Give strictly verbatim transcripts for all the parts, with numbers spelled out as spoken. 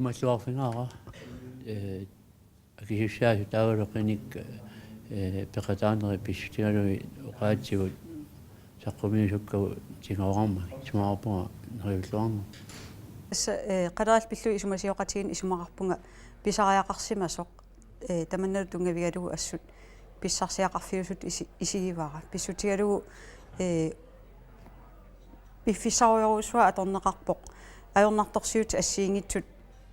Malluarfigaara, ee, akisussaasut taavalu qinikkat, ee, peqataaneri pissutigalugit oqaatsigut saqqummiusukkagut tigooramma, isumaqarpunga neriulluarneq. Tassa, ee, qalerallit pillugit isumasioqatigiinneq isumaqarpunga pisariaqarsimasoq, ee, tamannalu tunngavigalugu assut pissarsiaqarfiusutut isi-, isigivara. Pissutigalugu, ee, piffissarujorujussuaq atorneqarpoq. Ajornartorsiutit assigiinngitsut,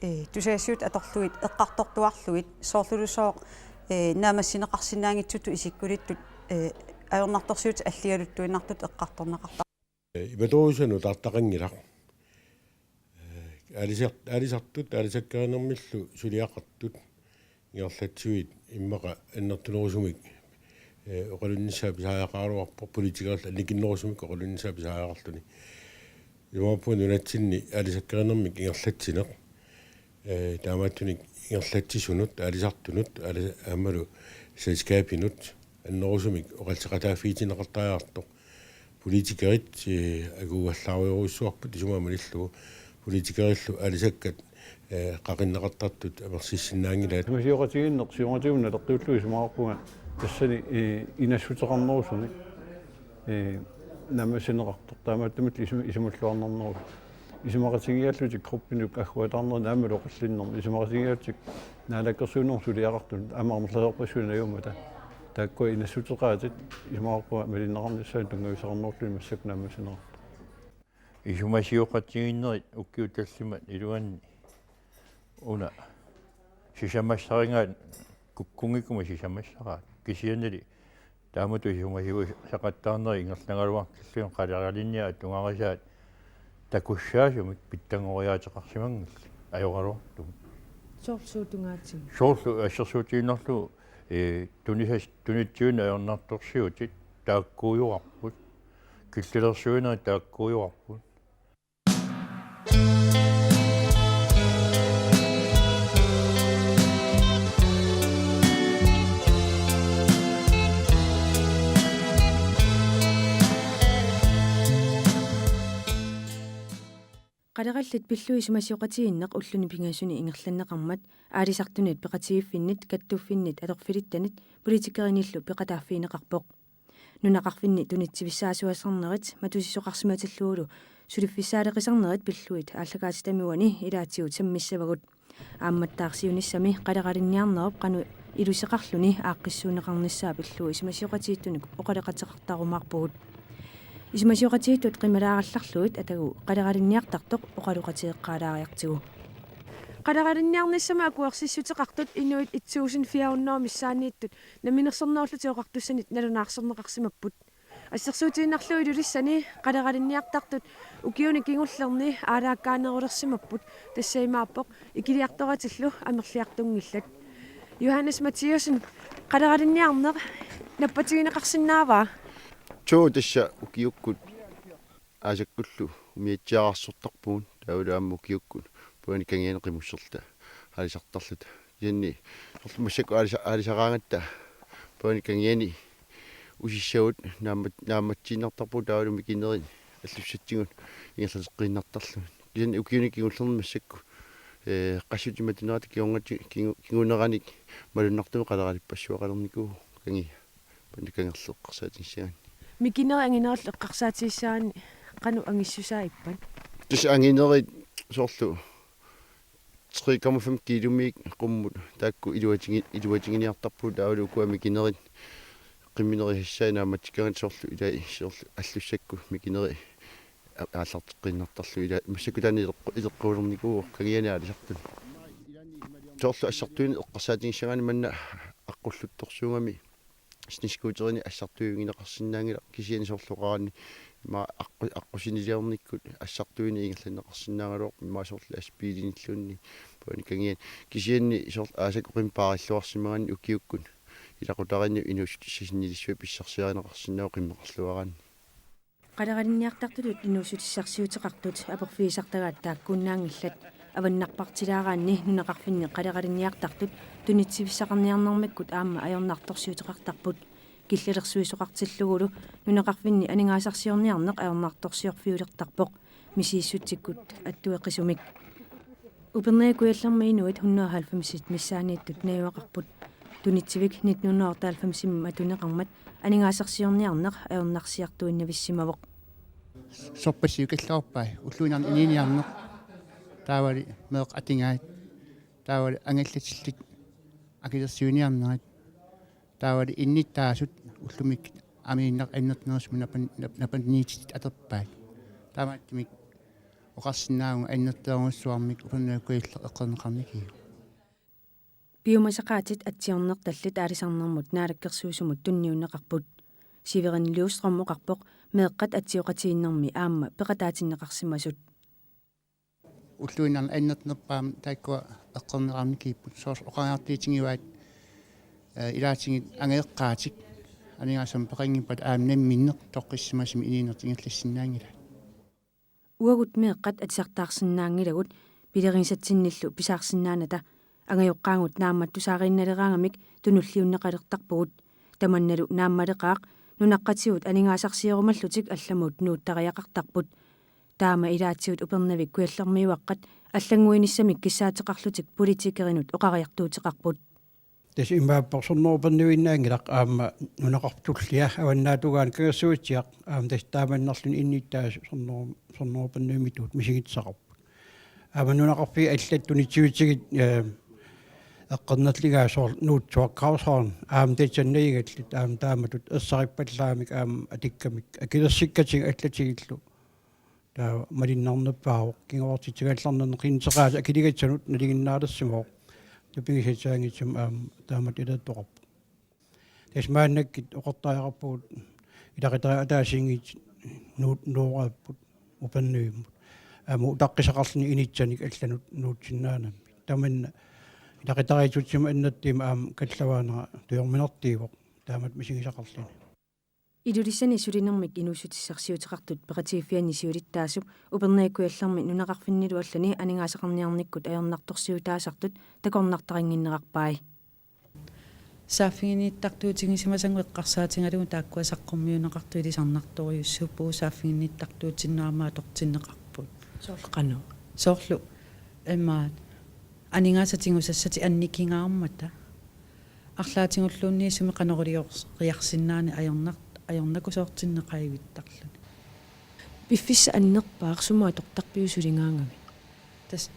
ee, tusagassiuutitut atorlugit eqqartortuarlugit soorlulusooq, ee, naammassineqarsinnaanngitsutut isikkulittut, ee, ajornartorsiutit alligaluttuinnartutut eqqartorneqartarpoq. Ee, imatorussanut taartaqanngilaq. Ee, aalisart-, aalisartut, aalisakkaarinermillu suliaqartut ingerlatsivit immaqa annertunerusumik, ee, oqalunnissaa pisariaqaraluarpoq, politikerillu annikinnerusumik oqalunnissaa pisariaqarluni. Isumaqarpunga nunatsinni aalisakkaarinermik ingerlatsineq. Ee, taamaattunik ingerlatsisunut, aalisartunut, aali-, aammalu selskabinut annerusumik oqaloqatigiiffigitinneqartariaqartoq. Politikerit, ee, akuuallaarujorujussuarput isumaga malillugu. Politikerillu aalisakkat, ee, qaqinneqartartut amersissinnaanngilaat. Isumasioqatigiinneq siornatigut naleqqiullugu isumaqarpunga tassani, ee, inassuteqarnerusumik, ee, naammassineqartoq. Taamaattumillu isum-, isumulluarnarnerusut. Isumaqatigiiaarlutik gruppinut agguataarnerit aammalu oqallinnermi. Isumaqatigiiaarlutik naalakkersuinermut suliaqartunut aamma amerlasoorpassuit najummata. Taakkua inassuteqaatit isumaqarpunga malinneqarnissaanut tunngaviusaqarnerullutik massakkut naammassineqartut. Isumasioqatigiinnerit ukiut tallimat iluanni una sisamassarigaat kukkunngikkuma sisamassaraat. Kisiannili taamatut isumasiussaqattaarnerit ingerlagaluartillugit qaleralinniat atugarisaat takussaasumik pitsanngoriaateqarsimanngillat ajoraluartumik. Soorlu suut tungaatigut? Soorlu assersuutigiinnarlugu, ee, tunisas-, tunitsivinnut ajornartorsiutit taakkuujuarput. Killilersuinerit taakkuujuarput. Qalerallit pillugit isumasioqatigiinneq ulluni pingasuni ingerlanneqarmat aalisartunit, peqatigiiffinnit, kattuffinnit, atorfilittanit politikerinillu peqataaffigineqarpoq. Nunaqarfinni tunitsivissaasuasarnerit, matusisoqarsimatillugulu suliffissaaleqisarnerit pillugit aallakaatitami uani ilaatigut sammissavagut. Aammattaaq siunissami qaleralinniarnerup qanoq iluseqarluni aaqqissuunneqarnissaa pillugu isumasioqatigiittunik oqaloqateqartarumaarpugut. Isumasioqatigiittut qimalaarallarlugit atagu qaleralinniartartoq oqaloqatigeqqaalaariartigu. Qaleralinniarnissamut akuersissuteqartut inuit et tusind fire hundrede missaanniittut Namminersornerullutik Oqartussanit nalunaarsorneqarsimapput. Assersuutigiinnarlugu Ilulissani qaleralinniartartut ukiuni kingullerni aalaakkaanerulersimapput, tassa imaappoq ikiliartoratillu amerliartunngillat. Johannes Mathiassen, qaleralinniarneq nappatigineqarsinnaavaa? Suu, tassa ukiukkut aasakkullu umiatsiaararsortarpugut, taavalu aamma ukiukkut Puani Kangiani qimusserluta aalisartarluta. Kisianni soorlu massakkut aalisa-, aalisaraangatta Puani Kangiani usissagut naammat-, naammatsiinnartarpugut, taavalu mikinerit allussatsigut ingerlateqqiinnartarlugit. Kisianni ukiuni kingullerni massakkut, ee, qassutit matunerata kingornati-, kingu-, kinguneranik malunnartumik qaleralippassuaqalernikuuvoq Kangia. Puani Kangerlu eqqarsaatigissagaanni. Mikinerit anginerillu eqqarsaatigissaanni qanoq angissusaa ippat? Tassa anginerit soorlu tre komma fem kiilumiik qummut taakku iluatigi-, iluatiginiartarpugut, taavalu ukua mikinerit qimminerisassaat naammatsikkaangat soorlu ilai soorlu allussakkut mikinerit a-, aallarteqqiinnartarlugit, ilaa massakkut taanna ileqqu-, ileqqulernikuuvoq Kangiani aalisartuni. Soorlu assartuineq eqqarsaatigissagaanni manna aqqulluttorsuugami snescooterinik assartuivigineqarsinnaanngilaq, kisianni soorlu oqaraanni ima aqqu-, aqqusiniliornikkut assartuineq ingerlanneqarsinnaagaluarpoq, ima soorlu lastbiilinilluunniit Puani Kangiani. Kisianni soorlu aasakkut qimmit paarilluarsimagaanni ukiukkut ilaqutariinni inuussutissat sinnilissuit pissarsiarineqarsinnaavoq qimmeqarluaraanni. Qaleralinniartartutut inuussutissarsiuteqartut aporfigisartagaat taakkuinnaanngillat. Avannarpartilaaraanni nunaqarfinni qaleralinniartartut tunitsivissaqarniarnermikkut aamma ajornartorsiuteqartarput. Killilersuisoqartillugulu nunaqarfinni aningaasarsiorniarneq ajornartorsiorfiulertarpoq misigissutsikkut attueqisumik. Upernaviup Kujallermi inuit hundrede og halvfems missaanniittut najugaqarput. Tunitsivik nitten hundrede og otteoghalvfems-imi atuneqarmat aningaasarsiorniarneq ajornarsiartuinnavissimavoq. Sorpassuit kallarpai ulluinnarni inuuniarneq. Taavali meeqqat atugaat. Taavali angallatillit akilersuiniarnerat. Taavali innuttaasut ullumikkut amiinnaq annertunerusumik napan-, nap-, napaniititit atorpaat. Taamaattumik oqarsinnaavunga annertoorujussuarmik Upernaviup Kujalleq eqqorneqarnikiuk. Piumasaqaatit atsiornertallit aalisarnermut naalakkersuisumut tunniunneqarput. Severin Løvstrøm oqarpoq meeqqat atsioqatigiinnermi aamma peqataatinneqarsimasut. Ulluinnarni annertunerpaamik taakkua eqqorneqarnikipput, soorlu oqariartuutigivaat, eh, ilaatigut angajoqqaatik aningaasanik peqanngippata aamma namminneq toqqissisimasumik inuunertik ingerlassinnaanngilaat. Uagut meeqqat atisartaarsinnaanngilagut pilerisatsinnillu pisaarsinnaanata. Angajoqqaagut naammattusaariinnaleraangamik tunulliunneqalertarpugut. Tamannalu naammaleqaaq nunaqqatigut aningaasarsiorumallutik allamut nuuttariaqartarput. Taama ilaatigut Upernaviup Kujallermiuaqqat allannguinissamik kissaateqarlutik politikerinut oqariartuuteqarput. Tassa imaappoq Sornerup Upernaviuinnaanngilaq aamma nunaqarfik tullia avannaata tungaanut Kangersuatsiaq aamma tassa taamannarluni innuttaasut Sorneru-, Sornerup Upernaviummituut misigissaqarput. Aamma nunaqarfiit allat tunitsivitigut, eh, eqqornerligaat soorlu Nuutsuaq Kaushorn aamma tassa najugallit aamma taamatut ersarippallaamik aamma atukkamik akilersikkatigut allatigullu. Taava malunnarnerpaavoq, kinguartitsigallarnerni qinnuteqaasut akiligatsanut nalinginnaalersimavoq. Tapigisatsaanngitsumik aamma taamatut ilaasortoqarpoq. Tassa maannakkut oqortariaqarpugut ilaqutariit ataasiinngitsut nuut-, nuureersut Upernaviummut. Aamma utaqqisaqarluni inissanik allanut nuutsinnaanagit. Tamanna ilaqutariittutsimut annertuumik aamma kallavaanera tujorminartuuvoq taamatut misigisaqarluni. Ilulissani sulinermik inuussutissarsiuteqartut peqatigiiffianni siulittaasup Upernaviup Kujallermi nunaqarfinnilu allani aningaasaqarniarnikkut ajornartorsiutaasartut takornartarinnginnerarpai. Saaffiginniittartuutigisimasagut eqqarsaatigalugu taakkua saqqummiunneqartut ilisarnartorujussuupput, saaffiginniittartuutinnut aamma atortinneqarput. Soorlu qanoq? Soorlu immaqa aningaasat tigusassatik annikingaarmata arlaatigulluunniit sumi qanoq iliors-, -riarsinnaaneq ajornar-, ajornakusoortinneqaavittarluni. Piffissaq annerpaaq, sumut atortarpiuk suligaangavit? Tassa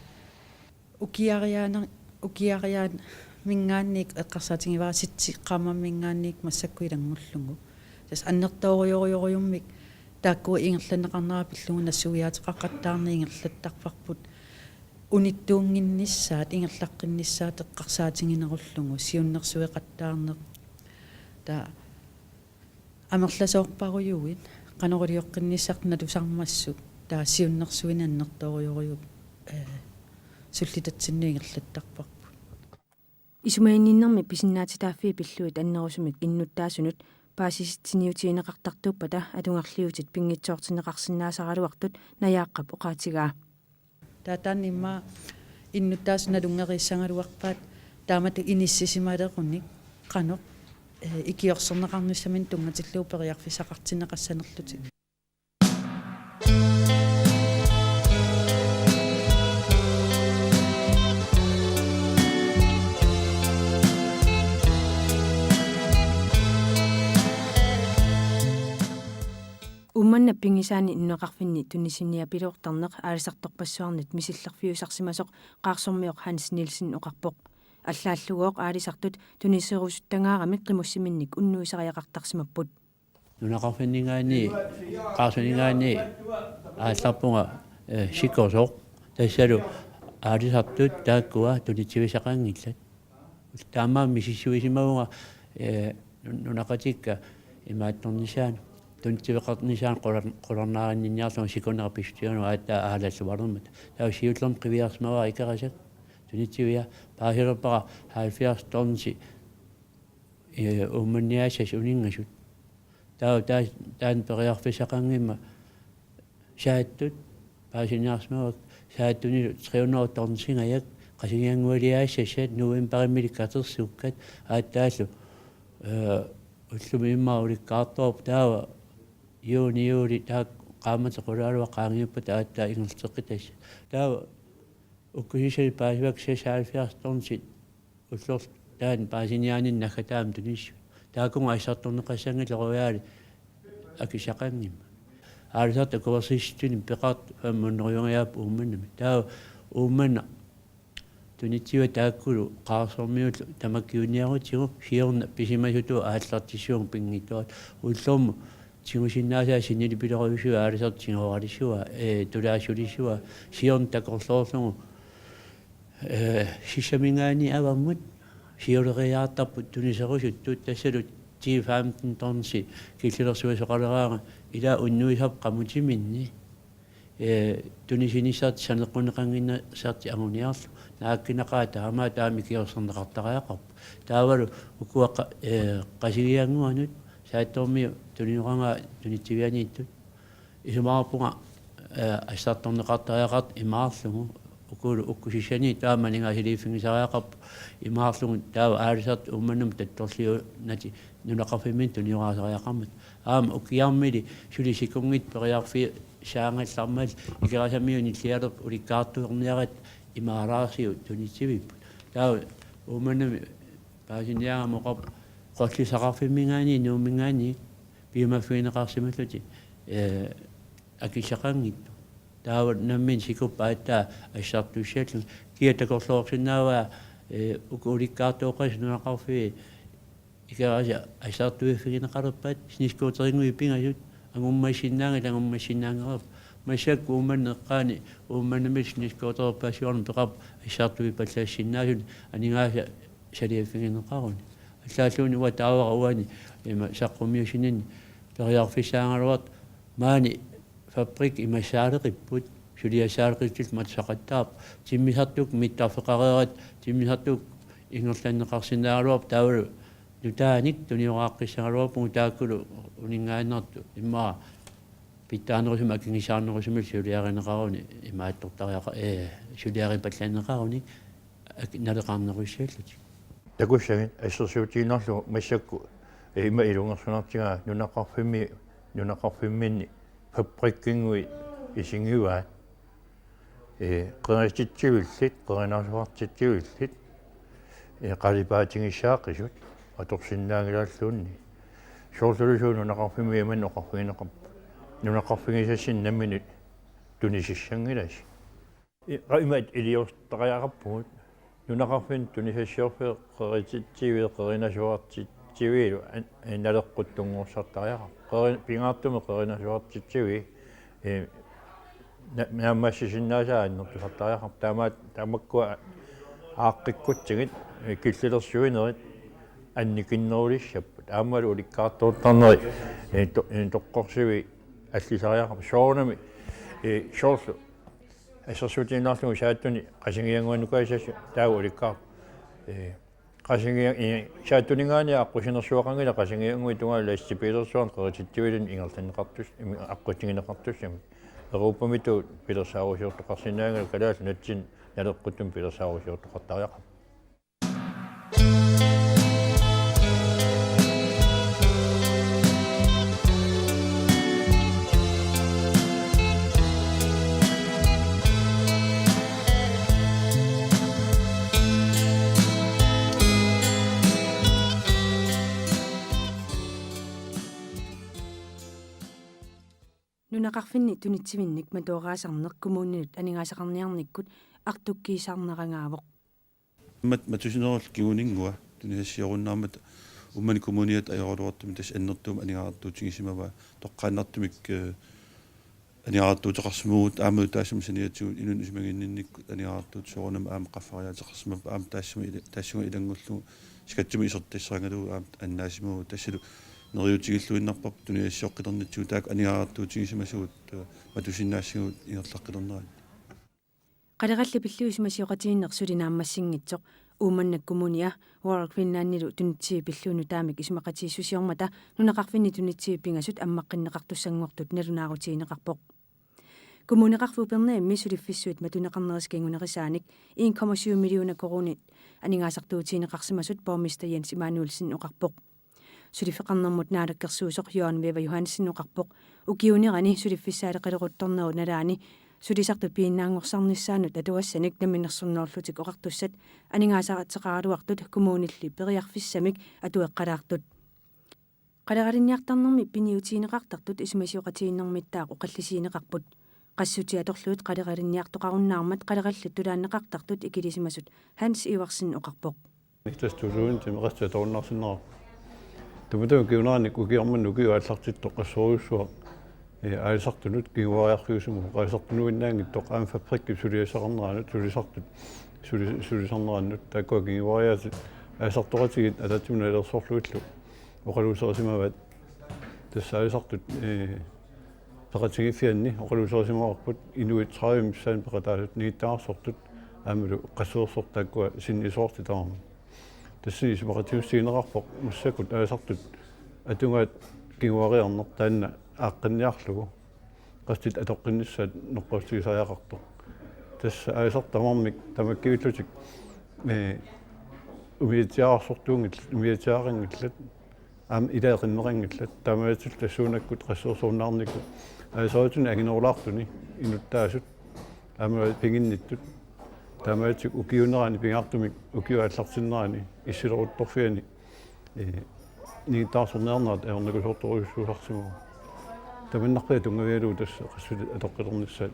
ukiariaana-, ukiariaaminngaanniit eqqarsaatigivara sitsi qaammamminngaanniit massakkut ilanngullugu. Tassa annertoorujussuarmik taakku ingerlanneqarnera pillugu nassuiaateqaqattaarneq ingerlattarparput. Unittuunnginnissaat, ingerlaqqinnissaat eqqarsaatiginerullugu, siunnersueqattaarneq. Taava amerlasoorparujuit, qanoq ilioqqinnissaat nalusarmassuk, taava siunnersuineq annertoorujussuarmik, eh, sullitatsinnut ingerlattarparput. Isumaginninnermi pisinnaatitaaffii pillugit annerusumik innuttaasunut paasisitsiniutigineqartartuuppata atugarliutit pinngitsoortinneqarsinnaasaraluartut Najaaqqap oqaatigaa. Taava taanna immaqa innuttaasut nalunngeriissagaluarpaat taamatut inissisimalerunik qanoq, eh, ikiorserneqarnissaminut tunngatillugu periarfissaqartinneqassanerlutik. Uummannap pigisaani nunaqarfinni tunisiniapiloortarneq aalisartorpassuarnit misillerfiusarsimasoq qaarsormioq Hans Nielsen oqarpoq. Allaallugooq aalisartut tuniserusuttagaaramik qimussiminnik unnuisariaqartarsimapput. Nunaqarfinninngaanniit, qaarsuninngaanniit aallarpunga, eh, sikosoq, tassalu aalisartut taakkua tunitsivisaqanngillat. Taamaammat misissuisimavunga, eh, nun-, nunaqqatikka imaattornissaannut, tunitsiveqarnissaannut qular-, qularnaarinninniarlugu sikunera pissutigalugu aatsaat aalalluarnermata. Taava siullermik qiviarsimavara Ikerasak, tunitsivia, paasilerpara halvfjerds tonsi, eh, uummanniaassasoq uninngasut. Taava taa-, taanna periarfissaqanngimmat saattut paasiniarsimavakka, saattunilu tre hundrede tonsigajak Qasigianngualiaassassat novembarimiilli katersukkat aatsaallu, eh, ullumi immaqa ulikkaartoq taava juuni, juuli taakku qaammatit qulaaluat qaangiuppata aatsaat ingerlateqqitassat. Taava Ukkusissani paasivakka seksoghalvfjerds tonsit ullorlu taanna paasiniaanermi naggataamik tunissuat. Taakkununnga assartorneqassanngillat Royal akissaqanngimmat. Aalisartut akuersissutinik peqartut fem hundredenngajappoq Uummannami. Taava Uummannaq tunitsiviup taakkulu Qaarsormiullu tamakkiunniarutsigu siorna pisimasutut aallartissuunga pinngitsoorata. Ullormut tigusinnaasaat sinilipilorujusuat aalisartut tigooralissavaat, ee, tulaassulissavaat, siorna takorloorlugu, ee, sissaminngaanniit avammut siuleriiaartarput tuniserusuttut, tassalu ti femten tonsi killilersuisoqaleraangat ilaa unnuisarput qamutiminni, ee, tunisinissartik saneqqunneqannginnissartik anguniarlugit. Naakkinaqaaq taamaat taama ikiorserneqartariaqarpoq. Taavalu ukua qa-, ee, Qasigiannguanut Saattormiut tunineqangaat tunitsivianiittut. Isumaqarpunga, ee, assartorneqartariaqartoq imaarlugu, ukulu ukkusissani taama aningaasaliiffigisariaqarput imaarlugu, taava aalisartut Uummannamut tattorliunatik nunaqarfimminni tuniorasariaqarmata. Aamma ukiarmili suli sikunngitsut periarfissaanngallarmalli Ikerasamiut nillialerput ulikkaartuerniaratta imaalaarsiuk tunitsivipput. Taava Uummannami paasiniaannginnami oqarpoq qullersaqarfimminngaanniit Nuumminngaanniit piumaffigineqarsimallutik, ee, akissaqanngitsut. Taava nammineq sikuppat aatsaat assartussallugit. Kia takorloorsinnaavaa, ee, uku ulikkaartooqqasut nunaqarfiit Ikerasat assartuiffigineqalerpata snescooterinnguit pingasut angummassinnaanngillat, angummassinnaanngereerput. Massakkut Uummannap eqqaani Uummannamiit snescooterpassuarnik peqarpoq assartuippallaassinnaasunik aningaasat saliiffigineqaruni. Allaalluunniit uanga taavara uani ima saqqummiussininni periarfissaagaluartoq maani fabrikkit imassaaleqipput, suliassaaleqissutillu matusaqattaarput, timmisartukkut mittarfeqareeratta, timmisartukkut ingerlanneqarsinnaagaluarpoq, taavalu nutaanik tunioraaqqissagaluarpugut taakkulu uninngaannartut, immaqa pitsaanerusumik akigissaarnerusumillu suliarineqaruni imaattortariaqa-, ee, suliaripallanneqaruni ak-, naleqarnerussallutik. Takussagit assersuutigiinnarlugu massakkut, ee, ima ilungersunartigaa nunaqarfimmi, nunaqarfimminni fabrikkinnguit isigivaat. Ee, qerititsivillit, qerinaasuartitsivillit, ee, qalipaatigissaaqqisut atorsinnaanngilaalluunniit. Soorlulusooq nunaqarfimmi imannak oqarfigineqarpoq, nunaqarfigisassinnut nammineq tunisissanngilasi. I-, qa-, imaat iliortariaqarpugut. Nunaqarfinni tunisassiorfiit qerititsiviit qerinaasuartitsiviillu an-, ee, naleqquttunngorsartariaqarput. Qeri-, pingaartumik qerinaasuartitsiviit, ee, na-, naammassisinnaasaat annertusartariaqarput. Taamaat-, tamakkua aaqqikkutsigit, ee, killilersuinerit annikinnerulissapput. Aammalu ulikkaartoortarneri, ee, to-, ee, toqqorsivik allisariaqarput. Soorunami, ee, soorlu assersuutigiinnarlugu Saattuni Qasigiannguanukaassasoq taava ulikkaarpoq. Ee, Qasigia-, ee, Saattuninngaanniit aqqusinersuaqanngilaq Qasigiannguit tungaanut lastbiilersuarnik qerititsivilinnik ingerlanneqartus-, imi-, aqqutigineqartussamik. Europamitut pilersaarusiortoqarsinnaanngilaq, Kalaallit Nunatsinni naleqquttumik pilersaarusiortoqartariaqarpoq. Nunaqarfinni tunitsivinnik matoraasarneq kommuninut aningaasaqarniarnikkut artukkiisarnerangaavoq. Mat-, matusinerullu kinguninngua tunisassiorunnaarmata Uummannap Kommuniata ajoraluartumik tassa annertuumik aningaasartuutigisimavaa, toqqaannartumik, eh, aningaasartuuteqarsimavugut, aamma taassuma saniatigut inunnut isumaginninnikkut aningaasartuutit soorunami aamma qaffariaateqarsimappat, aamma taassuma ila-, taassuminnga ilanngullugu skattimi isertassaagalugu aamma annaasimavagut, tassalu neriuutigilluinnarparput tunisassiorqilernitsigut taakku aningaasartuutigisimasugut, eh, matusinnaassagatsigu ingerlaqqilerneranni. Qalerallit pillugu isumasioqatigiinneq suli naammassinngitsoq. Uummannap Kommunia World Greenlandilu tunitsiviup pillugu nutaamik isumaqatigiissusiormata nunaqarfinni tunitsiviup pingasut ammaqqinneqartussanngortut nalunaarutigineqarpoq. Kommuneqarfik Upernavimmi suliffissuit matuneqarnerisa kingunerisaanik en komma syv millioner koruunit aningaasartuutigineqarsimasut borgmester Jens Immanuelsen oqarpoq. Suliffeqarnermut naalakkersuisoq Jørgen Wæver Johansen oqarpoq ukiuunerani suliffissaaleqileruttornerup nalaani Sulisartut piginnaanngorsarnissaannut atuassanik Namminersornerullutik Oqartussat aningaasaateqaraluartut kommunilli periarfissamik atueqqalaartut. Qaleralinniartarnermi piniutigineqartartut isumasioqatigiinnermittaaq oqallisigineqarput. Qassutit atorlugit qaleralinniartoqarunnaarmat qalerallit tulaanneqartartut ikilisimasut Hans Iversen oqarpoq. Niklas Tusuun timeqassi atorunnaarsinneqarpoq. Tamatuma kingunerannik ukiormanna ukiup aallartittoq qassorujussuaq, ee, aalisartunut kinguariarfiusimasoq, aalisartunuinnaanngitsoq aamma fabrikkip suliassaqarneranut, sulisartut suli-, sulisarnerannut, taakkua kinguariaatsit aalisartoqatigiit ataatsimut nalilersorlugillu oqaluuserisimavaat. Tassa aalisartut, ee, peqatigiiffianni oqaluuserisimagaluarput inuit tredive missaanni peqataasut, nigittaarsortut aammalu qassuersortut taakkua sinniisoortitaarmata. Tassani isumaqatigiissigineqarpoq massakkut aalisartut atugaat kinguariarneq taanna aaqqinniarlugu qassit atoqqinnissaat noqqaassutisariaqartoq. Tassa aalisartut tamarmik tamakkivillutik, ee, umiatsiaararsortuunngillat, umiatsiaaqanngillat, aamma ilaat qimmeqanngillat, taamaatsilluta tassuunakkut qassuersorunnaarnikkut aalisartunik anginerulaartunik inuttaasut aamma piginnittut, taamaattumik ukiuunerani pingaartumik ukiup aallartinnerani issileruttorfiani, ee, nigittaarsorniarnerat ajornakusoortorujussuusarsimavoq. Tamannarpiaq tunngavigalugu tassa qassutit atoqqilernissaat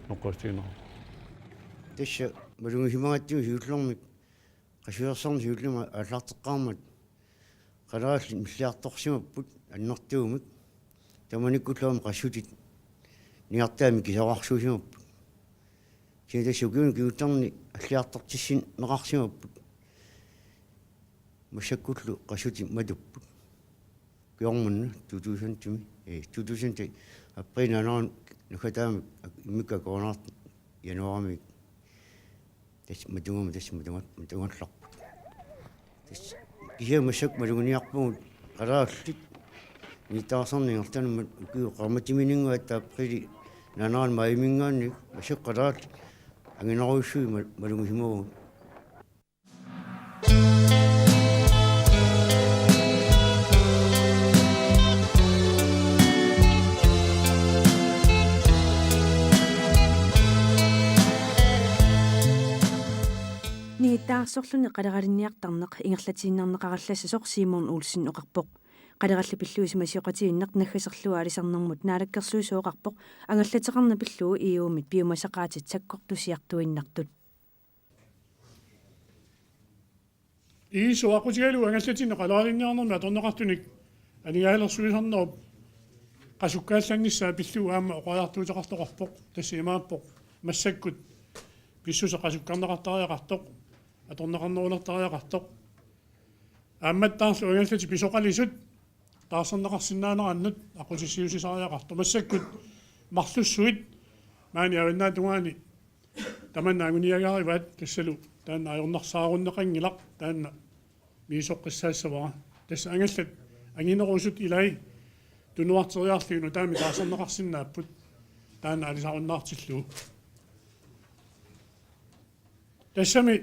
noqqaassutiginagu. Tassa malugisimagatsigu siullermik qassuersorneq siullermik aallarteqqaarmat qalerallit milliartorsimapput annertuumik, tamanikkullu aamma qassutit niartaamik kisoqarsuusimapput. Kisianni tassa ukiuni kingullerni alliartortissinneqarsimapput. Massakkullu qassutit matupput. Ukiormanna to tusind-imi, ee, to tusind-i april naanarani naggataamik immikkoortoq januaarimi. Tassa matugama, tassa matuga-, matugallarput. Tassa kisianni massakkut maluginiarpagut qalerallit nigittaarsorneq ingerlanermut ukiup qaammatiminngaanniit aprilip naanarani maajiminngaanniit massakkut qalerallit anginerujussuit ma-, malugisimavagut. Nigittaarsorluni qaleralinniartarneq ingerlatiinnarneqarallassasoq Simon Olsen oqarpoq. Qalerallit pillugu isumasioqatigiinneq naggaserlugu aalisarnermut Naalakkersuisut oqarpoq angallateqarneq pillugu E U-mit piumasaqaatit sakkortusiartuinnartut. Iissuaqqutigalugu angallatinni qaleralinniarnermi atorneqartunik aningaasalersuisarnerup qasukkaallannissaa pillugu aamma oqariartuuteqartoqarpoq, tassa imaappoq massakkut pissuseq qasukkarneqartariaqartoq, atorneqarnerulertariaqartoq. Aammattaarlu angallatit pisoqalisut taarserneqarsinnaanerannut aqqutissiuussisariaqartoq. Massakkut marlussuit maani avannaatungaani tamanna anguniagarivaat, tassalu taanna ajornarsaarunneqanngilaq, taanna misissoqqissaassavara. Tassa angallat anginerusut ilai tunuarteriarlugit nutaamik taarserneqarsinnaapput taanna aalisarunnaartillugu. Tassami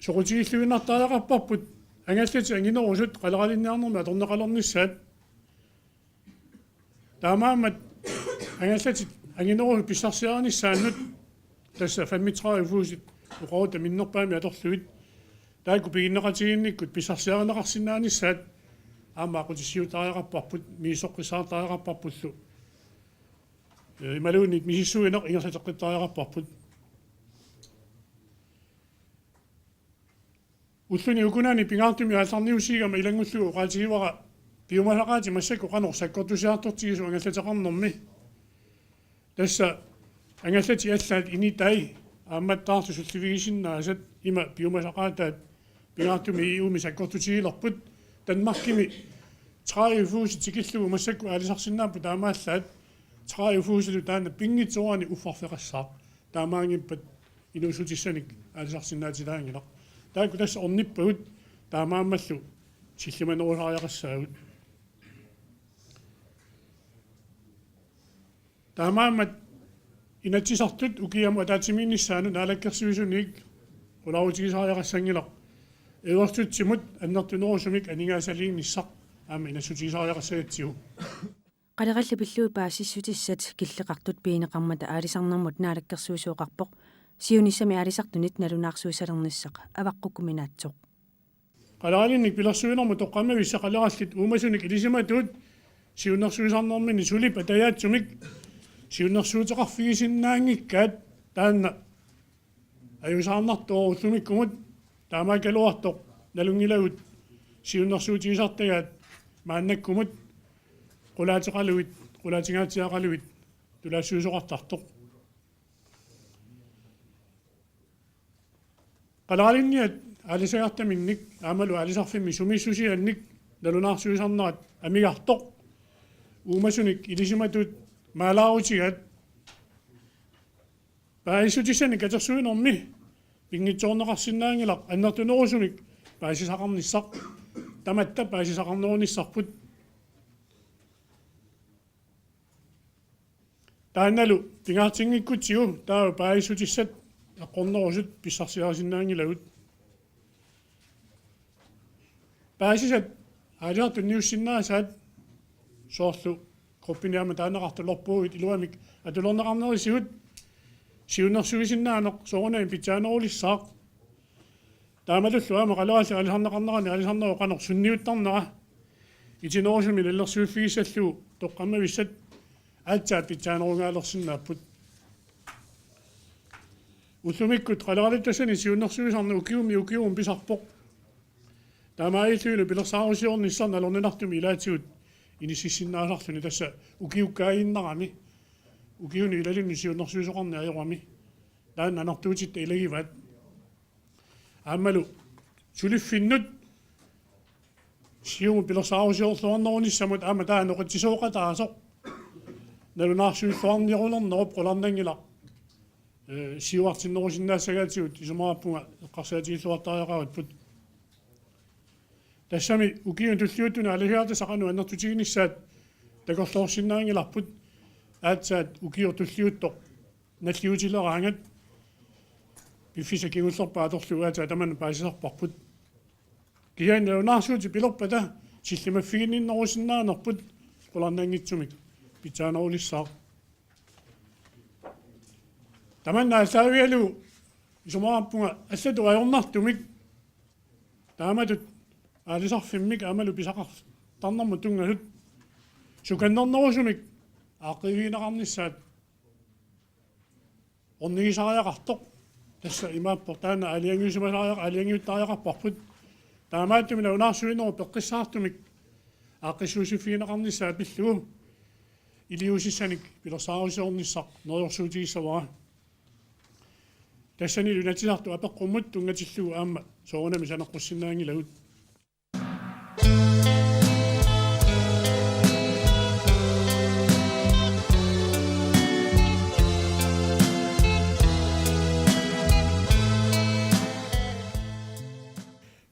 soqutigilluinnartariaqarparput angallatit anginerusut qaleralinniarnermi atorneqalernissaat. Taamaammat angallatit anginerusut pissarsiarinissaannut, tassa femogtredive fuusit oqarutta minnerpaamik atorlugit, taakku piginneqatigiinnikkut pissarsiarineqarsinnaanissaat aamma aqqutissiuuttariaqarparput, misissoqqissaartariaqarparpullu. Ee, imaluunniit misissuineq ingerlateqqittariaqarparput. Ulluni ukunani pingaartumik aallarniussigama ilanngullugu oqaatigivara piumasaqaatit massakkut qanoq sakkortusiartortigisut angallateqarnermi. Tassa angallatit allaat initai aammattaarlu sullivigisinnaasat ima piumasaqaataat pingaartumik E U-mi sakkortutigilerput. Danmarkimi tredive fuusit tikillugu massakkut aalisarsinnaapput, taamaallaat tredive fuusitut taanna pinngitsoorani uffarfeqassaaq. Taamaanngippat inuussutissanik aalisarsinnaatilaanngilaq. Taakku tassa ornippagut, taamaammallu sillimanerusariaqassaagut. Taamaammat Inatsisartut ukiamut ataatsimiinnissaanut naalakkersuisuniit qularutigisariaqassanngilaq Iverstutsimut annertunerusumik aningaasaliinissaq aamma inassutigisariaqassagatsigu. Qalerallit pillugu paasissutissat killeqartut pigineqarmata aalisarnermut naalakkersuisooqarpoq, siunissami aalisartunit nalunaarsuissalernissaq avaqqukkuminaatsoq. Qaleralinnik pilersuinermut toqqammavissaq qalerallit uumasunik ilisimatuut siunnersuisarnerminni suli patajaatsumik siunnersuuteqarfigisinnaanngikkaat taanna ajuusaarnartoq ullumikkumut, taamaakkaluartoq nalunngilagut siunnersuutigisartagaat maannakkumut qulaateqalugit, qulaatingaatsiaqalugit tulaassiusoqartartoq. Qaleralinniat aalisagartaminnik aammalu aalisarfimmi sumiissusiannik nalunaarsuisarnerat amigartoq uumasunik ilisimatuut maalaarutigaat paasissutissanik katersuinermi pinngitsoorneqarsinnaanngilaq annertunerusumik paasisaqarnissaq. Tamatta paasisaqarnerunissarput. Taannalu pingaartinngikkutsigu taava paasissutissat eqqornerusut pissarsiarisinnaanngilagut. Paasisat aalisartut tunniussinnaasaat, soorlu gruppini aamma taaneqartulerpugut, iluamik atulerneqarnerisigut, siunnersuisinnaaneq soorunami pitsaanerulissaaq. Taamatullu aamma qalerallit aalisarneqarnerani aalisarnerup qanoq sunniuttarnera itinerusumik nalilersuiffigissallugu toqqammavissat aatsaat pitsaanerungaalersinnaapput. Ullumikkut qaleralittassani siunnersuisarneq ukiummi ukiummi pisarpoq. Taamaalillunilu pilersaarusiornissaq nalorninartumik ilaatigut inississinnaasarluni, tassa ukiukkaaginnarami, ukiuni ilalinni siunnersuisoqarneq ajorami. Taanna anartuutitta ilagivaat. Aammalu suliffinnut siumut pilersaarusiorluarnerunissamut aamma taanna oqitsisooqataasoq nalunaarsuilluarnerulernerup qularnanngilaq, ee, siuartinnerusinnaassagaatigut isumaqarpunga eqqarsaatigilluartariaqaripput. Tassami ukiuni tulliuttuni aalisartut qanoq annertutiginissaat takorloorsinnaanngilarput, aatsaat ukioq tulliuttoq nalliutileraangat piffissaq kingullerpaaq atorlugu aatsaat tamanna paasisarparput. Kisianni nalunaarsuutit pilerpata sillimaffiginninnerusinnaanerput qularnanngitsumik pitsaanerulissaaq. Tamanna aallaavigalugu isumaqarpunga allatut ajornartumik taamatut aalisarfimmik aammalu pisaqartarnermut tunngasut sukannernerusumik aaqqiivigineqarnissaat ornigisariaqartoq. Tassa imaappoq taanna aalajangiusimasariaq-, aalajangiuttariaqarparput. Taamaattumik nalunaarsuinerup peqqissaartumik aaqqissuussiffigineqarnissaa pillugu iliuusissanik pilersaarusiornissaq neriorsuutigissavara. Tassanilu Inatsisartut apeqqummut tunngatillugu aamma soorunami saneqqussinnaanngilagut.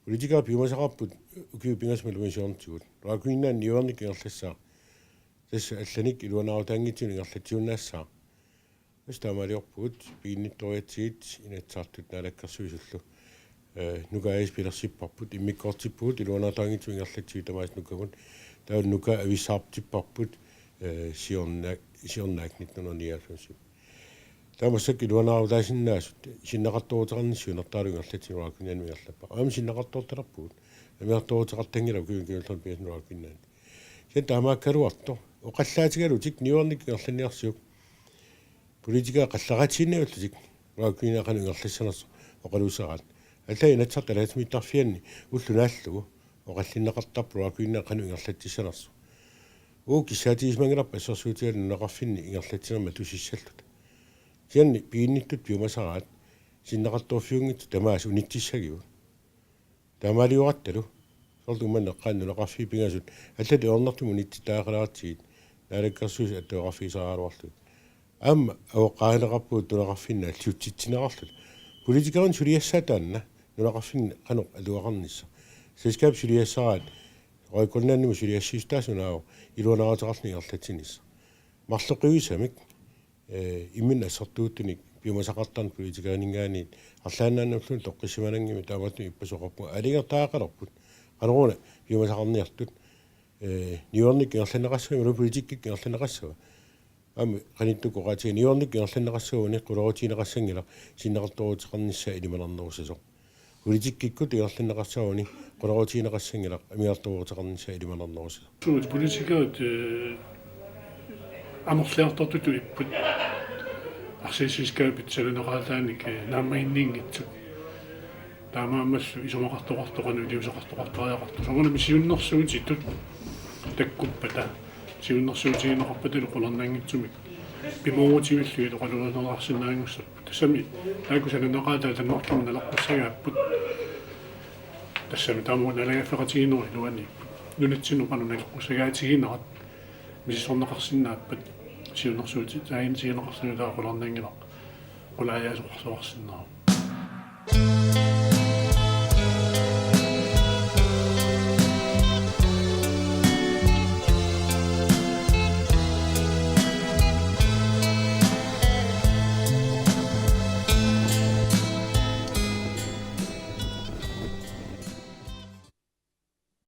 Politikerit piumasaqarput ukiut pingasut malunnarsiortigut. Royal Greenland niuerneq ingerlassaaq. Tassa allanik iluanaarutaanngitsunik ingerlatsiuinnassaq. Tassa taamaaliorpugut, piginnittoriatsigit Inatsisartut Naalakkersuisullu, ee, Nuka A/S pilersipparput, immikkoortippugut iluanaarutaanngitsumik ingerlatsiviit tamaasa Nukamut, taava Nuka avissaartipparput, ee, siorna-, siornaak nitten hundrede nioghalvfems. Taava massakkut iluanaarutaasinnaasut sinneqartooruteqarnissaq siunertaralugu ingerlatsineq Royal Greenlandimi ingerlappara. Aamma sinneqartoortalerpugut. Amigartooruteqartanngilaq ukiuni kingullerni pingasuni Royal Greenland. Kisianni taamaakkaluartoq oqallaatigalutik niuerneq ingerlanniarsiuk. Politikerit qaleraatigiinnavillutik Royal Greenland qanoq ingerlassanersoq oqaluuseraat. Allaat Inatsisartut ataatsimiittarfianni ulloq naallugu oqallinneqartarpoq Royal Greenland qanoq ingerlatsissanersoq. Uagut kissaatigisimanngilaq assersuutigalugu nunaqarfinni ingerlatsinermi matusissalluta. Kisianni piginnittut piumasaraat sinneqartoorfiunngitsut tamaasa unitsissagigut. Taamaaliorattalu. Soorlu manna eqqaani nunaqarfiit pingasut allatut ajornartumik unitsittariaqalaaratsigit Naalakkersuisut attaveqarfigisariaraluarlugit. Aamma avoqqaarineqarpugut nunaqarfinni naalliutsitsineqarluta. Politikerinut suliassaaq taanna nunaqarfinni qanoq atugaqarnissaq. Selskabip suliassaraat Royal Greenlandimut suliassiissutaasunaavoq iluanaaruteqarluni ingerlatsinissaq. Marloqiuisamik, ee, imminut assertuuttunik piumasaqartarneq politikerininngaanniit arlaannaannulluunniit toqqissimananngimmat taamaattumik ippassaq oqarpunga aalajangertariaqalerput. Qanoruna piumasaqarniartut. Ee, niuerneq ingerlanneqassava, imaluunniit politikkikkut ingerlanneqassava? Aamma qanittukkut oqaatiga niuerneq ingerlanneqassava uani qularutigineqassanngilaq sinneqartooruteqarnissaa ilimanarnerusoq. Politikkikkut ingerlanneqassava uani qularutigineqassanngilaq amigartooruteqarnissaa ilimanarnerusoq. Suut politikerit, ee, amerliartortutut ipput. Aktieselskabit sananeqaataanik, ee, naammaginninngitsut. Taamaammallu isumaqartoqartoq qanoq iliuuseqartoqartariaqartoq. Soorunami siunnersuutitut takkuppata, siunnersuutigineqarpatalu qularnanngitsumik pimoorutivillugit oqaluuserisarsinnaanngussapput. Tassami taakku sananeqaataat Danmarkimi naleqqussagaapput. Tassami taama naalagaaffeqatigiinnerup iluaniipput. Nunatsinnut qanoq naleqqussagaatiginerat misissorneqarsinnaappat siunnersuutit taanna siuneqarsinnaataa qularnanngilaq qulaajaasoqarluarsinnaavoq.